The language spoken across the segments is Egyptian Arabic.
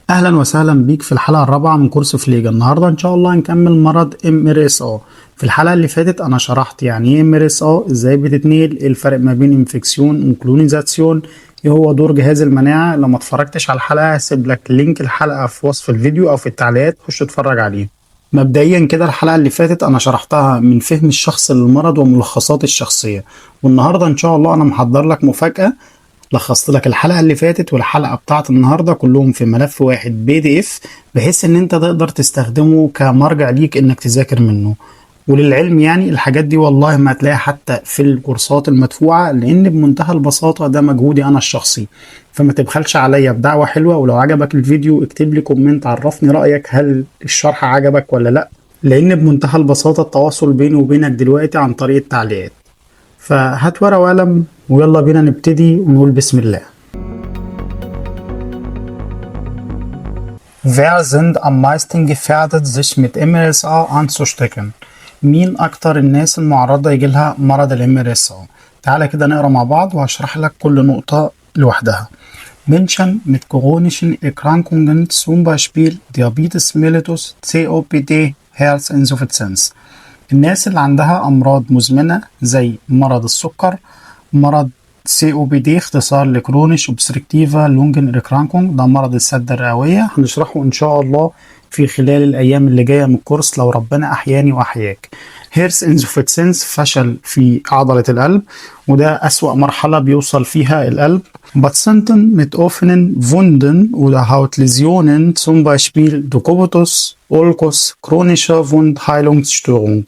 اهلا وسهلا بيك في الحلقة الرابعة من كورس Pflege. النهارده ان شاء الله هنكمل مرض MRSA. في الحلقة اللي فاتت انا شرحت يعني ايه MRSA، ازاي بتتنقل، ايه الفرق ما بين Infektion و Kolonisation، ايه هو دور جهاز المناعه. لو ما اتفرجتش على الحلقة هسيب لك link الحلقة في وصف الفيديو او في التعليقات، خش اتفرج عليه. مبدئيا كده الحلقة اللي فاتت انا شرحتها من فهم الشخص للمرض وملخصات الشخصيه، والنهارده ان شاء الله انا محضر لك مفاجاه. لخصت لك الحلقة اللي فاتت والحلقة بتاعت النهاردة كلهم في ملف واحد PDF، بحيث ان انت تقدر تستخدمه كمرجع ليك انك تذاكر منه. وللعلم يعني الحاجات دي والله ما هتلاقيها حتى في الكورسات المدفوعة، لان بمنتهى البساطة ده مجهودي انا الشخصي. فما تبخلش عليا بدعوة حلوة، ولو عجبك الفيديو اكتب لي comment عرفني رأيك، هل الشرح عجبك ولا لا، لان بمنتهى البساطة التواصل بيني وبينك دلوقتي عن طريق التعليقات. فهات ورقة وقلم ويلا بينا نبتدي ونقول بسم الله. Wer sind am meisten gefährdet, sich mit MRSA anzustecken؟ مين أكتر الناس المعرضة يجيلها مرض ال MRSA؟ تعالى كده نقرا مع بعض وهشرح لك كل نقطة لوحدها. Menschen mit chronischen Erkrankungen، zum Beispiel Diabetes mellitus، COPD، Herzinsuffizienz. الناس اللي عندها أمراض مزمنة زي مرض السكر، مرض COPD اختصار ل chronisch obstruktive Lungenerkrankung، ده مرض السدة الرئوية، هنشرحه إن شاء الله في خلال الأيام اللي جاية من الكورس لو ربنا أحياني وأحياك. Herzinsuffizienz فشل في عضلة القلب، وده أسوأ مرحلة بيوصل فيها القلب. Patienten mit offenen Wunden oder Hautläsionen، zum Beispiel Dekubitus، Ulkus، chronische Wundheilungsstörung.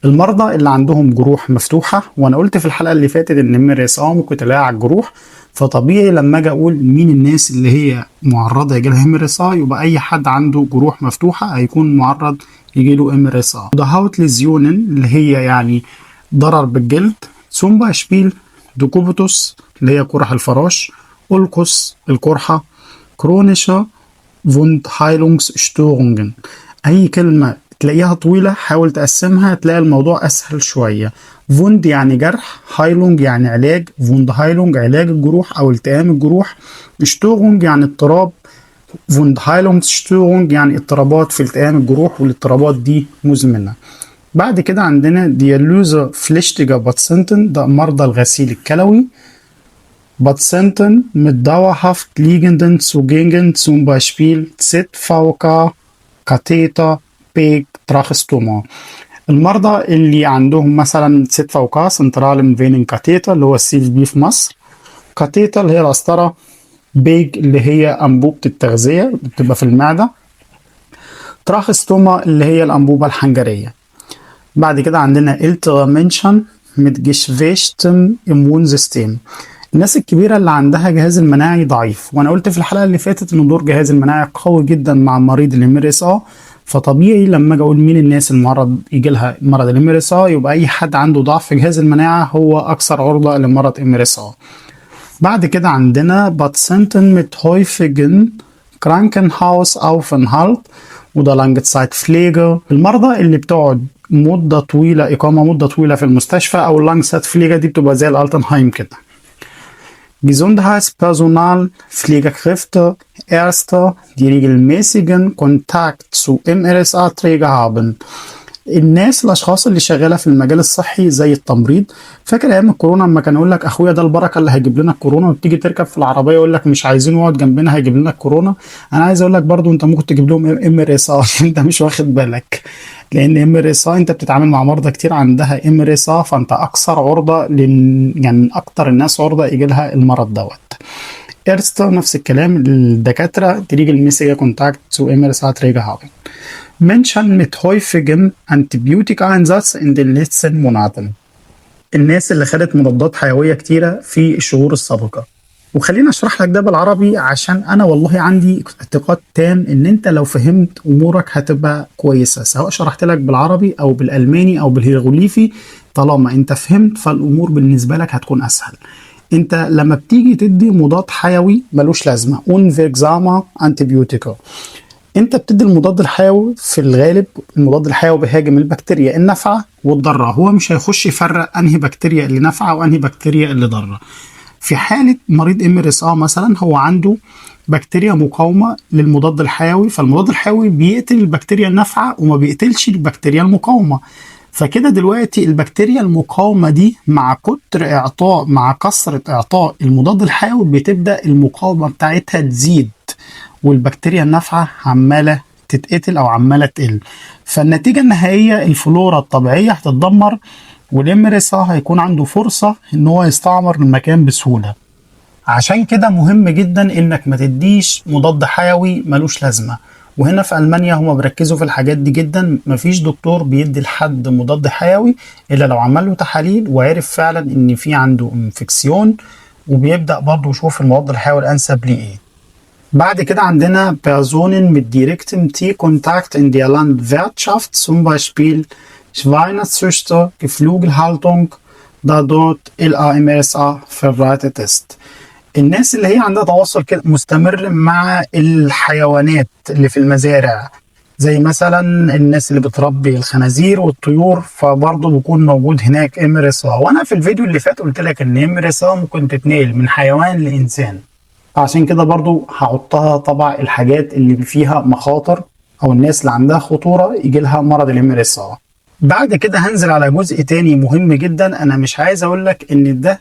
المرضى اللي عندهم جروح مفتوحة، وانا قلت في الحلقة اللي فاتت ان MRSA ممكن تلاقيها على الجروح، فطبيعي لما اجي اقول مين الناس اللي هي معرضة يجي لها MRSA يبقى اي حد عنده جروح مفتوحة هيكون معرض يجي له MRSA. ده Hautläsionen اللي هي يعني ضرر بالجلد، zum Beispiel Dekubitus اللي هي قرح الفراش، Ulkus القرحة، chronische Wundheilungsstörungen. اي كلمة تلاقيها طويلة حاول تقسمها، تلاقي الموضوع أسهل شوية. Wund يعني جرح، Heilung يعني علاج، Wundheilung علاج الجروح أو التئام الجروح، Störung يعني اضطراب، Wundheilungsstörung يعني اضطرابات في التئام الجروح، والاضطرابات دي مزمنة. بعد كده عندنا dialysepflichtige Patienten، ده مرضى الغسيل الكلوي. Patienten mit dauerhaft liegenden Zugängen، zum Beispiel ZVK، Katheter، PEG، Tracheostoma. المرضى اللي عندهم مثلا ZVK zentralen Venenkatheter اللي هو ال CVP في مصر، Katheter اللي هي القسطرة، PEG اللي هي أنبوبة التغذية اللي بتبقى في المعدة، Tracheostoma اللي هي الأنبوبة الحنجرية. بعد كده عندنا ältere Menschen mit geschwächtem Immunsystem، الناس الكبيرة اللي عندها جهاز المناعي ضعيف. وانا قلت في الحلقة اللي فاتت ان دور جهاز المناعي قوي جدا مع مريض ال MRSA، فطبيعي لما اجي اقول مين الناس المعرض يجي لها مرض ال MRSA يبقى اي حد عنده ضعف في جهاز المناعة هو اكثر عرضة لمرض MRSA. بعد كده عندنا Patienten mit häufigen Krankenhausaufenthalt وده Langzeitpflege، المرضى اللي بتقعد مدة طويلة، إقامة مدة طويلة في المستشفى، أو ال Langzeitpflege دي بتبقى زي ال Altenheim كده. Gesundheitspersonal، Pflegekräfte، Ärzte، die regelmäßigen Kontakt zu MRSA-Träger haben. الناس الاشخاص اللي شغالة في المجال الصحي زي التمريض. فاكر ايام الكورونا لما كان يقول لك اخويا ده البركة اللي هيجيب لنا الكورونا، وتيجي تركب في العربية يقول لك مش عايزين يقعد جنبنا هيجيب لنا الكورونا. انا عايز اقول لك برضو انت ممكن تجيب لهم MRSA انت مش واخد بالك، لان MRSA انت بتتعامل مع مرضى كتير عندها MRSA، فانت اكثر عرضه يعني من اكتر الناس عرضه يجي لها المرض دوت. Ärzte نفس الكلام، الدكاترة die regelmäßige Kontakt zu MRSA-Träger haben. Menschen mit häufigem Antibiotika-Einsatz in den letzten Monaten. الناس اللي خدت مضادات حيوية كتيرة في الشهور السابقة. وخليني اشرح لك ده بالعربي عشان انا والله عندي اعتقاد تام ان انت لو فهمت امورك هتبقى كويسة، سواء شرحت لك بالعربي او بالالماني او بالهيروغليفي، طالما انت فهمت فالامور بالنسبة لك هتكون اسهل. انت لما بتيجي تدي مضاد حيوي ملوش لازمة، unwirksame Antibiotika، انت بتدي المضاد الحيوي في الغالب المضاد الحيوي بيهاجم البكتيريا النافعة والضاره، هو مش هيخش يفرق انهي بكتيريا اللي نافعة وانهي بكتيريا اللي ضارة. في حاله مريض MRSA مثلا هو عنده بكتيريا مقاومة للمضاد الحيوي، فالمضاد الحيوي بيقتل البكتيريا النافعة وما بيقتلش البكتيريا المقاومة. فكده دلوقتي البكتيريا المقاومة دي مع كثرة إعطاء المضاد الحيوي بتبدأ المقاومة بتاعتها تزيد، والبكتيريا النافعة عمالة تتقتل أو عمالة تقل. فالنتيجة النهائية الفلورا الطبيعية هتتدمر، وال MRSA هيكون عنده فرصة إن هو يستعمر المكان بسهولة. عشان كده مهم جدا انك ما تديش مضاد حيوي ملوش لازمة. وهنا في المانيا هما بيركزوا في الحاجات دي جدا، مفيش دكتور بيدي لحد مضاد حيوي الا لو عمل له تحاليل وعرف فعلا ان في عنده Infektion، وبيبدا برضه يشوف المضاد الحيوي الانسب ليه ايه. بعد كده عندنا Personen mit direktem Tierkontakt in der Landwirtschaft، zum Beispiel Schweinezüchter، Geflügelhaltung، da dort LA-MRSA verbreitet ist. الناس اللي هي عندها تواصل كده مستمر مع الحيوانات اللي في المزارع، زي مثلا الناس اللي بتربي الخنازير والطيور، فبرضه بيكون موجود هناك MRSA. وانا في الفيديو اللي فات قلت لك ان MRSA ممكن تتنقل من حيوان لانسان، عشان كده برضو هحطها تبع الحاجات اللي فيها مخاطر او الناس اللي عندها خطورة يجي لها مرض ال MRSA. بعد كده هنزل على جزء تاني مهم جدا. انا مش عايز اقول لك ان ده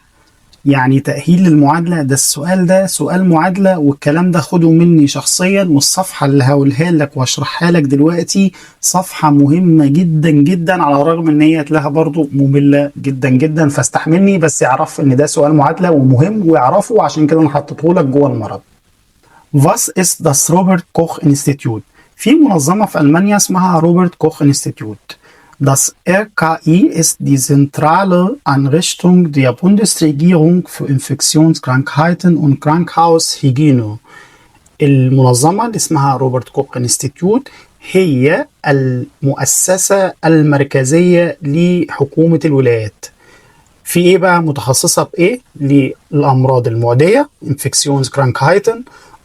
يعني تأهيل للمعادلة، ده السؤال ده سؤال معادلة، والكلام ده خده مني شخصيا. والصفحة اللي هقولها لك واشرحها لك دلوقتي صفحة مهمة جدا جدا، على الرغم ان هي تلاقيها برضو مملة جدا جدا، فاستحملني بس اعرف ان ده سؤال معادلة ومهم واعرفه، عشان كده انا حطيته لك جوه المرض. Was ist das Robert Koch Institut؟ في منظمة في ألمانيا اسمها Robert Koch Institut. Das RKI ist die zentrale Einrichtung der Bundesregierung für Infektionskrankheiten und Krankenhaushygiene. المنظمة اللي اسمها Robert Koch Institut هي المؤسسة المركزية لحكومة الولايات. في ايه بقى؟ متخصصة بايه؟ للأمراض المعدية، Infektionskrankheiten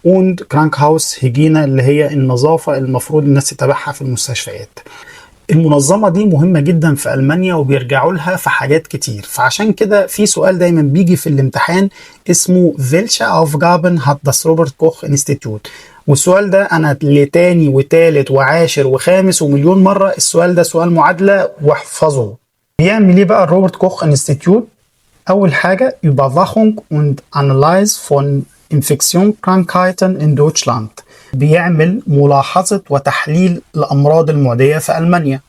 und Krankenhaushygiene، اللي هي النظافة المفروض الناس تتبعها في المستشفيات. المنظمة دي مهمة جدا في ألمانيا وبيرجعوا لها في حاجات كتير، فعشان كده في سؤال دايما بيجي في الامتحان اسمه Welche Aufgaben hat das Robert Koch Institut؟ والسؤال ده أنا لتاني وتالت وعاشر وخامس ومليون مرة، السؤال ده سؤال معادلة واحفظه. بيعمل ايه بقى ال Robert Koch Institut؟ أول حاجة Überwachung und Analyse von Infektionskrankheiten in Deutschland، بيعمل ملاحظة وتحليل الأمراض المعدية في ألمانيا.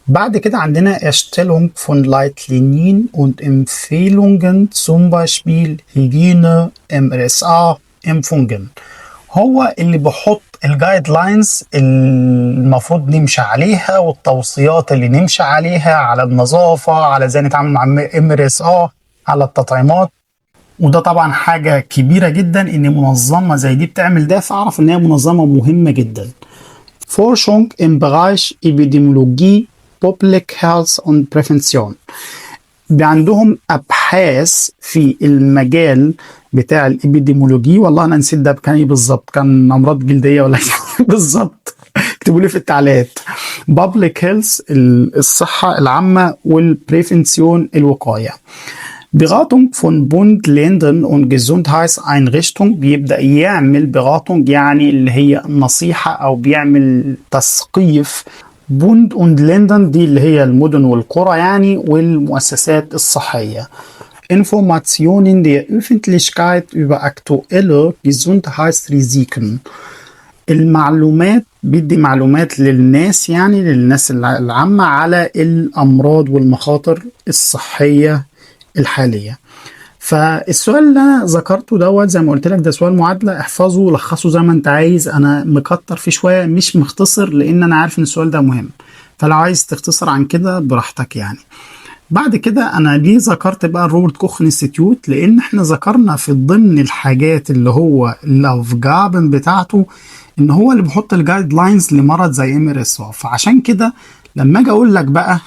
بعد كده عندنا Erstellung von Leitlinien und Empfehlungen، zum Beispiel Hygiene، MRSA، Impfungen. هو اللي بيحط ال guidelines المفروض نمشي عليها والتوصيات اللي نمشي عليها على النظافة، على ازاي نتعامل مع MRSA، على التطعيمات. وده طبعا حاجة كبيرة جدا ان منظمة زي دي بتعمل ده، فاعرف ان هي منظمة مهمة جدا. Forschung im Bereich Epidemiologie، Public Health und Prävention. عندهم ابحاث في المجال بتاع ال Epidemiologie. والله انا نسيت ده كان ايه بالظبط، كان امراض جلدية ولا إيه بالظبط؟ اكتبوا لي في التعليقات. Public Health الصحة العامه، وال Prävention الوقايه. Beratung von Bund، Ländern und Gesundheitseinrichtungen، بيبدأ يعمل Beratung يعني اللي هي نصيحة أو بيعمل تثقيف. Bund und Ländern دي اللي هي المدن والقرى يعني، والمؤسسات الصحية. Informationen der Öffentlichkeit über aktuelle Gesundheitsrisiken، المعلومات، بيدي معلومات للناس، يعني للناس العامة على الأمراض والمخاطر الصحية الحالية. فالسؤال اللي انا ذكرته دوت زي ما قلت لك ده سؤال معادله، احفظه ولخصه زي ما انت عايز. انا مكتر فيه شويه، مش مختصر، لان انا عارف ان السؤال ده مهم، فلو عايز تختصر عن كده براحتك يعني. بعد كده انا ليه ذكرت بقى ال Robert Koch Institut؟ لان احنا ذكرنا في ضمن الحاجات اللي هو ال Aufgaben بتاعته ان هو اللي بيحط ال guidelines لمرض زي MRSA. فعشان كده لما اجي اقول لك بقى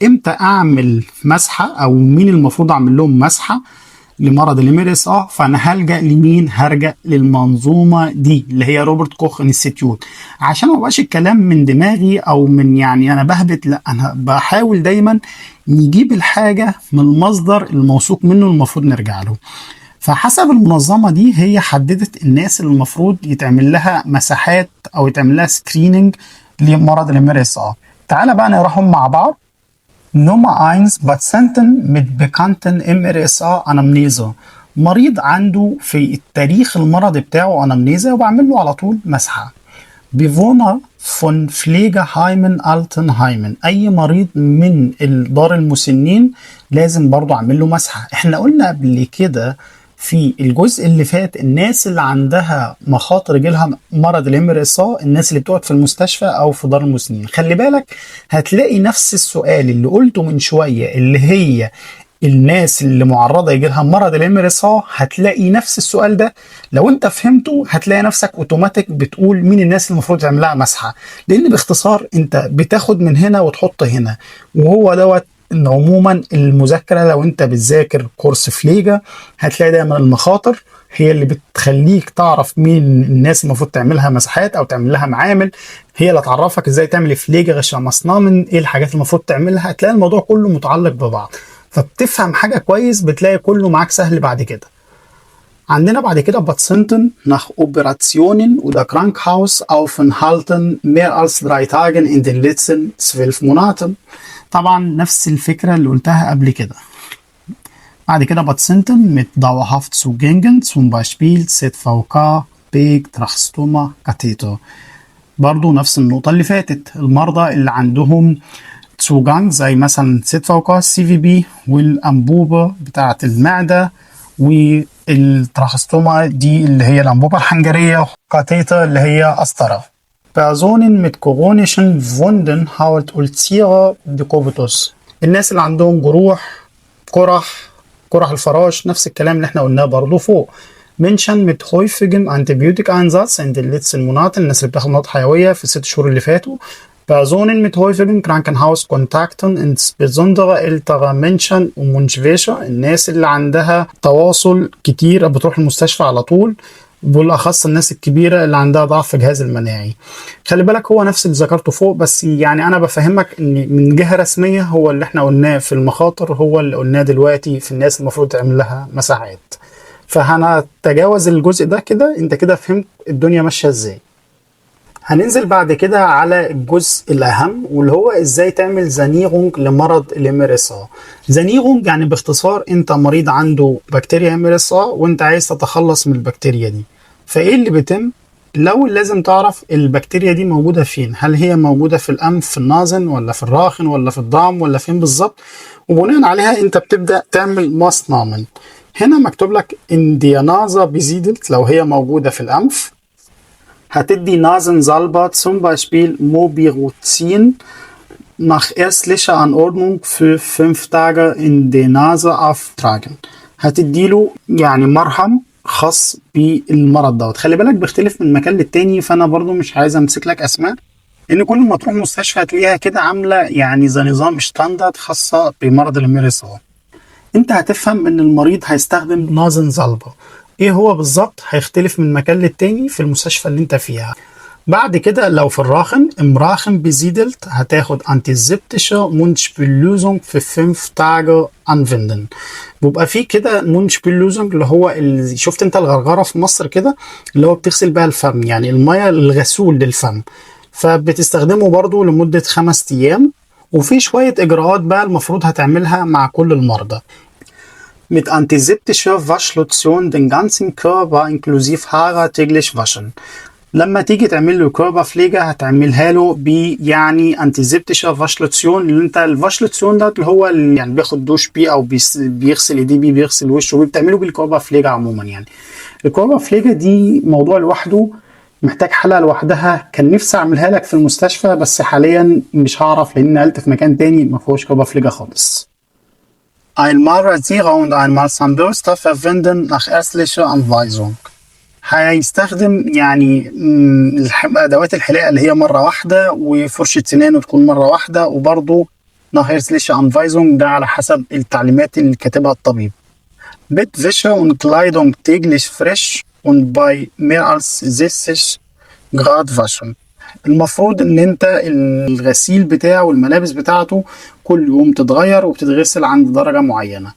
امتى اعمل مسحه او مين المفروض اعمل لهم مسحه لمرض ال MRSA، فانا هلجا لمين؟ هرجع للمنظومة دي اللي هي Robert Koch Institut، عشان ما يبقاش الكلام من دماغي او من يعني انا بهبت، لا، انا بحاول دايما نجيب الحاجة من المصدر الموثوق منه المفروض نرجع له. فحسب المنظمة دي هي حددت الناس اللي المفروض يتعمل لها مساحات او يتعمل لها screening لمرض ال MRSA. تعالى بقى نقراهم مع بعض. Nummer 1، Patienten mit bekannten MRSA Anamnese. مريض عنده في التاريخ المرضي بتاعه Anamnese وبعمل له على طول مسحة. Bewohner von Pflegeheimen، Altenheimen، اي مريض من دار المسنين لازم برضو اعمل له مسحة. احنا قلنا قبل كده في الجزء اللي فات الناس اللي عندها مخاطر يجيلها مرض ال MRSA، الناس اللي بتقعد في المستشفى او في دار المسنين. خلي بالك، هتلاقي نفس السؤال اللي قلته من شوية، اللي هي الناس اللي معرضه يجي لها مرض ال MRSA، هتلاقي نفس السؤال ده. لو انت فهمته هتلاقي نفسك اوتوماتيك بتقول مين الناس اللي المفروض تعمل لها مسحه، لان باختصار انت بتاخد من هنا وتحط هنا، وهو دوت ان عموما المذاكرة لو انت بتذاكر كورس Pflege هتلاقي دايما المخاطر هي اللي بتخليك تعرف مين الناس المفروض تعملها مسحات او تعمل لها معامل، هي اللي تعرفك ازاي تعمل pflegerische Maßnahmen، ايه الحاجات اللي المفروض تعملها. هتلاقي الموضوع كله متعلق ببعض، فبتفهم حاجة كويس بتلاقي كله معاك سهل بعد كده. عندنا بعد كده Patienten nach Operationen oder Krankenhausaufenthalten mehr als 3 Tagen in den letzten 12 Monaten. طبعا نفس الفكرة اللي قلتها قبل كده. بعد كده Patienten mit dauerhaft Zugängen، zum Beispiel ZVK، PEG، Tracheostoma، Katheter. برضو نفس النقطة اللي فاتت، المرضى اللي عندهم Zugang زي مثلا ZVK، CVP، والأنبوبة بتاعة المعدة، وال Tracheostoma دي اللي هي الأنبوبة الحنجرية، Katheter اللي هي قسطرة. Personen mit chronischen Wunden، Haut، Ulzera، Dekubitus. الناس اللي عندهم جروح، قرح، قرح الفراش، نفس الكلام اللي احنا قلناه برضو فوق. Menschen mit häufigem Antibiotika-Einsatz in den letzten Monaten، الناس اللي بتاخد مضادات حيوية في ال6 شهور اللي فاتوا. Personen mit häufigen Krankenhauskontakten، insbesondere ältere Menschen immunschwächer، الناس اللي عندها تواصل كتير، بتروح المستشفى على طول، بالاخص الناس الكبيرة اللي عندها ضعف في الجهاز المناعي. خلي بالك، هو نفس اللي ذكرته فوق، بس يعني انا بفهمك ان من جهة رسمية هو اللي احنا قلناه في المخاطر هو اللي قلناه دلوقتي في الناس المفروض تعمل لها مساحات. فهنتجاوز الجزء ده كده، انت كده فهمت الدنيا ماشية ازاي. هننزل بعد كده على الجزء الأهم، واللي هو إزاي تعمل Sanierung لمرض ال MRSA. Sanierung يعني باختصار أنت مريض عنده بكتيريا MRSA وأنت عايز تتخلص من البكتيريا دي. فإيه اللي بيتم؟ الأول لازم تعرف البكتيريا دي موجودة فين، هل هي موجودة في الأنف، في ال Nasen، ولا في ال Rachen، ولا في ال Darm، ولا فين بالظبط؟ وبناء عليها أنت بتبدأ تعمل Maßnahmen. هنا مكتوب لك in der Nase besiedelt، لو هي موجودة في الأنف هتدي Nasensalbe، zum Beispiel Mupirocin، nach ärztlicher Anordnung für 5 Tage in die Nase auftragen. هتديله يعني مرهم خاص بالمرض دوت. خلي بالك، بيختلف من مكان للتاني، فانا برضو مش عايز امسك لك اسماء، لان كل ما تروح مستشفى هتلاقيها كده عامله يعني زي نظام Standard خاصة بمرض ال MRSA. انت هتفهم ان المريض هيستخدم Nasensalbe، ايه هو بالظبط هيختلف من مكان للتاني في المستشفى اللي انت فيها. بعد كده لو في ال Rachen، im Rachen besiedelt، هتاخد antiseptische Mundspüllösung für 5 Tage anwenden. بيبقى فيه كده Mundspüllösung اللي هو شفت انت الغرغره في مصر كده، اللي هو بتغسل بيها الفم، يعني المية الغسول للفم، فبتستخدمه برضو لمدة 5 ايام. وفي شوية اجراءات بقى المفروض هتعملها مع كل المرضى. mit antiseptischer Waschlotion den ganzen Körper inklusive Haare täglich waschen. لما تيجي تعمل له Körperpflege هتعملها له ب يعني antiseptische Waschlotion، اللي انت ال Waschlotion ده اللي هو اللي يعني بياخد دوش بيه او بيغسل ايديه بيه، بيغسل وشه بيه، بتعمله بال Körperpflege عموما. يعني ال Körperpflege دي موضوع لوحده محتاج حلقة لوحدها، كان نفسي اعملها لك في المستشفى بس حاليا مش هعرف لان نقلت في مكان تاني ما فيهوش Körperpflege خالص. Einmal Rasierer und einmal Zahnbürste verwenden nach ärztlicher Anweisung. هيستخدم يعني ادوات الحلاقة اللي هي مرة واحده، وفرشه سنانه تكون مرة واحده، وبرضه nach ärztlicher Anweisung، ده على حسب التعليمات اللي كاتبها الطبيب. Bettwäsche und Kleidung täglich frisch und bei mehr als 60 Grad waschen. المفروض ان انت الغسيل بتاعه والملابس بتاعته كل يوم تتغير وبتتغسل عند درجة معينة.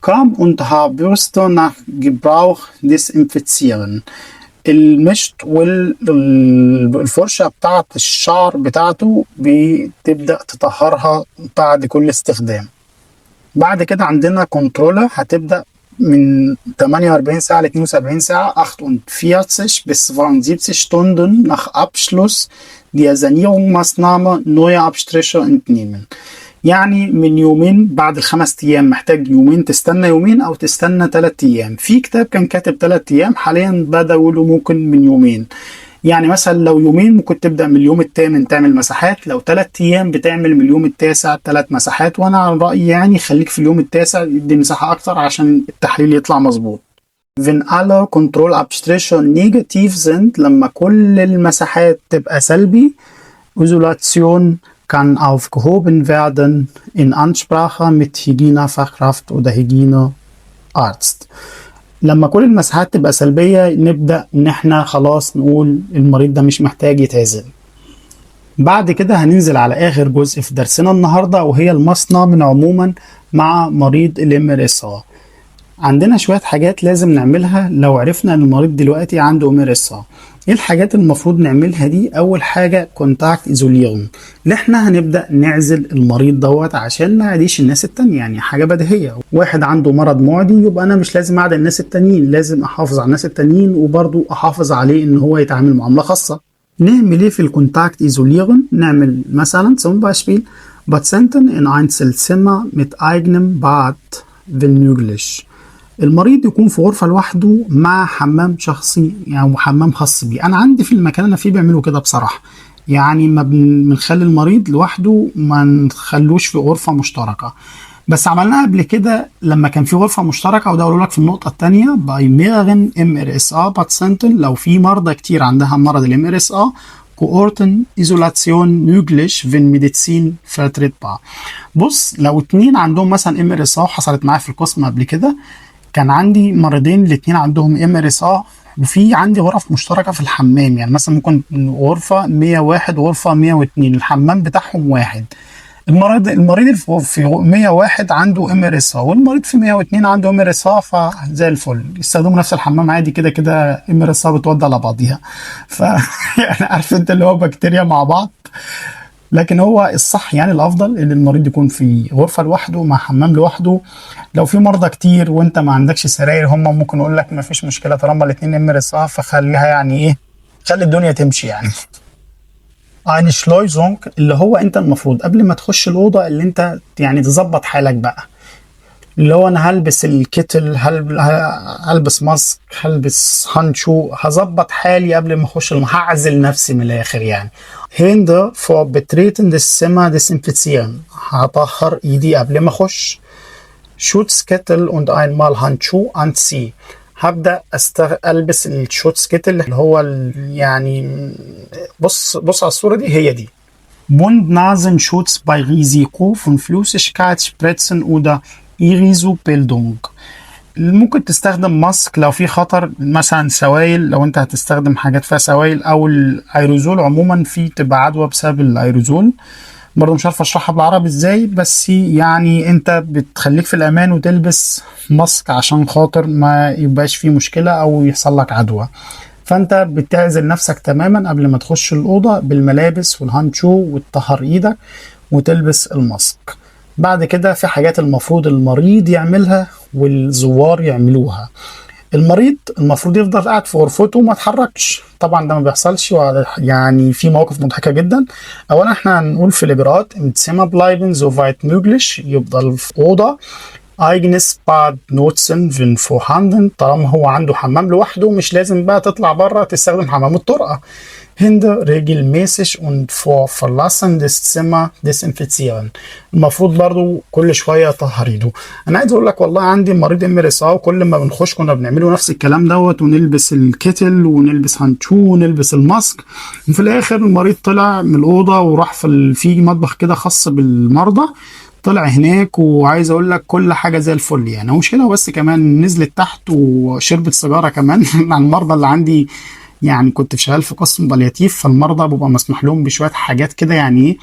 Kamm und Haarbürste nach Gebrauch desinfizieren. المشط والفرشة بتاعت الشعر بتاعته بتبدأ تطهرها بعد كل استخدام. بعد كده عندنا Kontrolle هتبدأ من 48 ساعة ل 72 ساعة، 48 bis 72 Stunden nach Abschluss der Sanierungsmaßnahme neue Abstriche entnehmen. يعني من يومين، بعد ال5 ايام محتاج يومين، تستنى يومين او تستنى 3 ايام. في كتاب كان كاتب 3 ايام، حاليا بدأوا يقولوا ممكن من يومين. يعني مثلا لو يومين ممكن تبدأ من اليوم الثامن تعمل مسحات، لو 3 ايام بتعمل من اليوم التاسع ثلاث مسحات. وانا على رأيي يعني خليك في اليوم التاسع، يدي مساحة اكتر عشان التحليل يطلع مظبوط. Wenn alle Kontrollabstriche negativ sind، لما كل المسحات تبقى سلبي، Isolation kann aufgehoben werden in Absprache mit Hygienefachkraft oder Hygienearzt. لما كل المسحات تبقى سلبية نبدأ إن احنا خلاص نقول المريض ده مش محتاج يتعزل. بعد كده هننزل على آخر جزء في درسنا النهاردة، وهي ال Maßnahmen عموما مع مريض ال MRSA. عندنا شوية حاجات لازم نعملها لو عرفنا ان المريض دلوقتي عنده MRSA. ايه الحاجات المفروض نعملها دي؟ اول حاجة Kontaktisolierung، اللي احنا هنبدأ نعزل المريض دوت عشان ما يعديش الناس التانية. يعني حاجة بديهية، واحد عنده مرض معدي يبقى انا مش لازم اعدي الناس التانيين، لازم احافظ على الناس التانيين وبرضو احافظ عليه ان هو يتعامل معاملة خاصة. نعمل ايه في ال Kontaktisolierung؟ نعمل مثلا zum Beispiel Patienten in Einzelzimmer mit eigenem Bad wenn möglich. المريض يكون في غرفة لوحده مع حمام شخصي، يعني حمام خاص بيه. أنا عندي في المكان اللي أنا فيه بيعملوا كده بصراحة، يعني ما بنخلي المريض لوحده، ما نخلوش في غرفة مشتركة. بس عملناها قبل كده لما كان في غرفة مشتركة، وده أقول لك في النقطة الثانية، bei mehreren MRSA Patienten، لو في مرضى كتير عندها مرض ال MRSA، Kohortenisolation möglich wenn medizinisch vertretbar. بص، لو اتنين عندهم مثلا MRSA، حصلت معايا في القسم قبل كده، كان عندي مريضين الاتنين عندهم MRSA، وفي عندي غرف مشتركة في الحمام، يعني مثلا ممكن غرفة 101 وغرفه 102 الحمام بتاعهم واحد. المريض في 101 عنده MRSA والمريض في 102 عنده MRSA، فزي الفل يستخدموا نفس الحمام عادي، كده كده MRSA بتودع على بعضيها، ف يعني عارف انت اللي هو بكتيريا مع بعض. لكن هو الصح يعني الافضل ان المريض يكون في غرفة لوحده مع حمام لوحده. لو في مرضى كتير وانت ما عندكش سراير، هم ممكن يقول لك ما فيش مشكلة طالما الاثنين MRSA، فخليها يعني ايه، خلي الدنيا تمشي يعني. Einschleusung، اللي هو انت المفروض قبل ما تخش الاوضة اللي انت يعني تظبط حالك بقى، اللي هو انا هلبس ال Kittel، هلبس Maske، هلبس Handschuhe، هظبط حالي قبل ما اخش، هعزل نفسي من الاخر يعني. Hände vor Betreten des Zimmer desinfizieren، هطهر ايدي قبل ما اخش. Schutzkittel und einmal Handschuhe anziehen، هبدأ ألبس ال Schutzkittel اللي هو يعني بص بص على الصورة دي، هي دي. Mund-Nasenschutz bei Risiko von Flüssigkeitsspritzen oder Aerosolbildung. ممكن تستخدم Maske لو في خطر مثلا سوائل، لو انت هتستخدم حاجات فيها سوائل او الايروزول عموما، في تبقى عدوى بسبب الايروزول. برضه مش عارف اشرحها بالعربي ازاي، بس يعني انت بتخليك في الامان وتلبس Maske عشان خاطر ما يبقاش فيه مشكلة او يحصل لك عدوى. فانت بتعزل نفسك تماما قبل ما تخش الأوضة بالملابس وال Handschuhe وتطهر ايدك وتلبس ال Maske. بعد كده في حاجات المفروض المريض يعملها والزوار يعملوها. المريض المفروض يفضل قاعد في غرفته وما يتحركش. طبعا ده ما بيحصلش، يعني في مواقف مضحكة جدا. اولا احنا هنقول في الاجراءات im Zimmer bleiben soweit möglich، يفضل في اوضه. eigenes Bad nutzen wenn vorhanden، طالما هو عنده حمام لوحده مش لازم بقى تطلع بره تستخدم حمام الطرقه. Hände regelmäßig und vor Verlassen des Zimmer desinfizieren. المفروض برضو كل شوية يطهر ايده. انا عايز اقول لك والله عندي مريض MRSA، وكل ما بنخش كنا بنعمله نفس الكلام دوت، ونلبس ال Kittel ونلبس Handschuhe ونلبس ال Maske، وفي الاخر المريض طلع من الاوضة وراح في مطبخ كده خاص بالمرضى، طلع هناك، وعايز اقول لك كل حاجة زي الفل يعني. مش كده بس، كمان نزلت تحت وشربت سيجارة كمان مع المرضى اللي عندي. يعني كنت شغال في قسم Palliativ، فالمرضى بيبقى مسموح لهم بشوية حاجات كده، يعني ايه.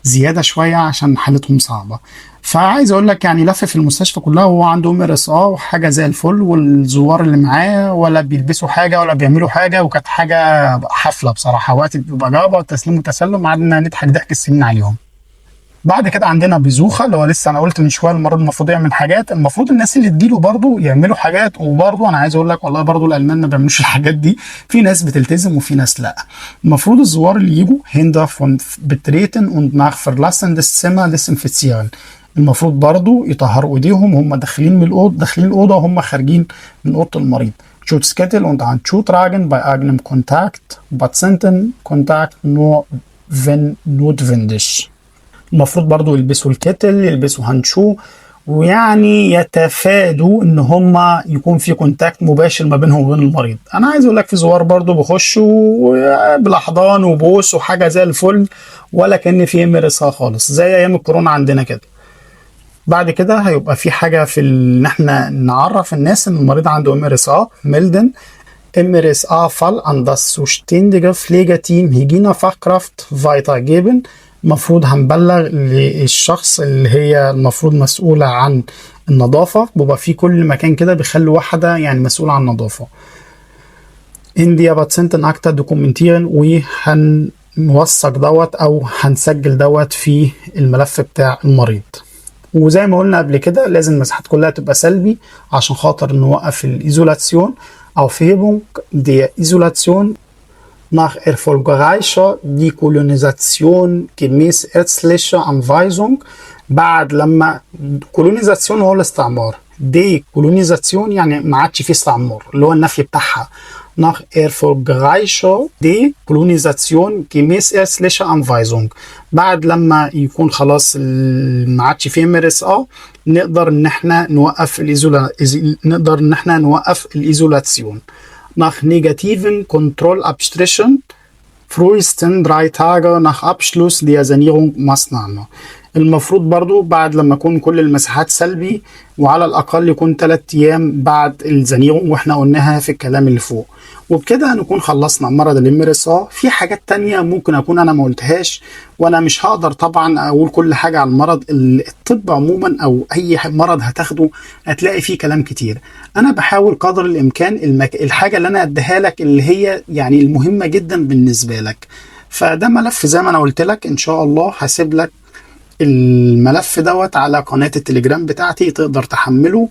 زيادة شوية عشان حالتهم صعبه. فعايز اقول لك يعني لف في المستشفى كلها وهو عنده MRSA وحاجه زي الفل، والزوار اللي معاه ولا بيلبسوا حاجة ولا بيعملوا حاجه، وكانت حاجة حفلة بصراحه. وقت الإجابة والتسليم والتسلم قعدنا نضحك ضحك السنين عليهم. بعد كده عندنا Besucher، اللي هو لسه انا قلت من شوية المريض المفروض يعمل حاجات، المفروض الناس اللي تجيله برضه يعملوا حاجات. وبرضه انا عايز اقول لك والله برضه الالمان ما بيعملوش الحاجات دي، في ناس بتلتزم وفي ناس لا. المفروض الزوار اللي يجوا Hände vor Betreten und nach Verlassen des Zimmer desinfizieren. المفروض برضه يطهروا ايديهم وهم داخلين من الاوضه، داخلين الاوضة وهم خارجين من اوضة المريض. Schutzkittel und Handschuhe tragen bei eigenem Kontakt, Patientenkontakt nur wenn notwendig. المفروض برضو يلبسوا ال Kittel، يلبسوا Handschuhe، ويعني يتفادوا ان هم يكون في Kontakt مباشر ما بينهم وبين المريض. انا عايز اقول لك في زوار برضو بيخشوا بالاحضان وبوس وحاجه زي الفل، ولا كان في MRSA خالص، زي ايام الكورونا عندنا كده. بعد كده هيبقى في حاجة في ان احنا نعرف الناس ان المريض عنده MRSA. Melden MRSA-Fall an das zuständige Pflegeteam Hygienefachkraft weitergeben. المفروض هنبلغ للشخص اللي هي المفروض مسؤولة عن النظافة. بيبقى في كل مكان كده بيخلوا واحدة يعني مسؤولة عن النظافة. In der Patientenakte dokumentieren، وهنوثق دوت او هنسجل دوت في الملف بتاع المريض. وزي ما قلنا قبل كده لازم المساحات كلها تبقى سلبي عشان خاطر نوقف ال Isolation. Aufhebung der Isolation nach erfolgreicher Dekolonisation gemäß ärztlicher Anweisung. بعد لما Kolonisation هو الاستعمار، Dekolonisation يعني ما عادش فيه استعمار اللي هو النفي بتاعها. nach erfolgreicher Dekolonisation gemäß ärztlicher Anweisung، بعد لما يكون خلاص ما عادش فيه MRSA نقدر ان احنا نوقف ال Isola نقدر ان احنا نوقف ال Isolation. nach negativen Kontrollabstrichen frühestens 3 Tage nach Abschluss der Sanierung Maßnahme. المفروض برضو بعد لما يكون كل المساحات سلبي وعلى الأقل يكون 3 أيام بعد ال Sanierung، واحنا قلناها في الكلام اللي فوق. وبكده هنكون خلصنا مرض ال MRSA. في حاجات تانية ممكن أكون أنا ما قلتهاش، وأنا مش هقدر طبعا أقول كل حاجة عن المرض. الطب عموما أو أي مرض هتاخده هتلاقي فيه كلام كتير. أنا بحاول قدر الإمكان الحاجة اللي أنا أديها لك اللي هي يعني المهمة جدا بالنسبة لك. فده ملف زي ما أنا قلت لك، إن شاء الله هسيب لك الملف دوت على قناة التليجرام بتاعتي تقدر تحمله.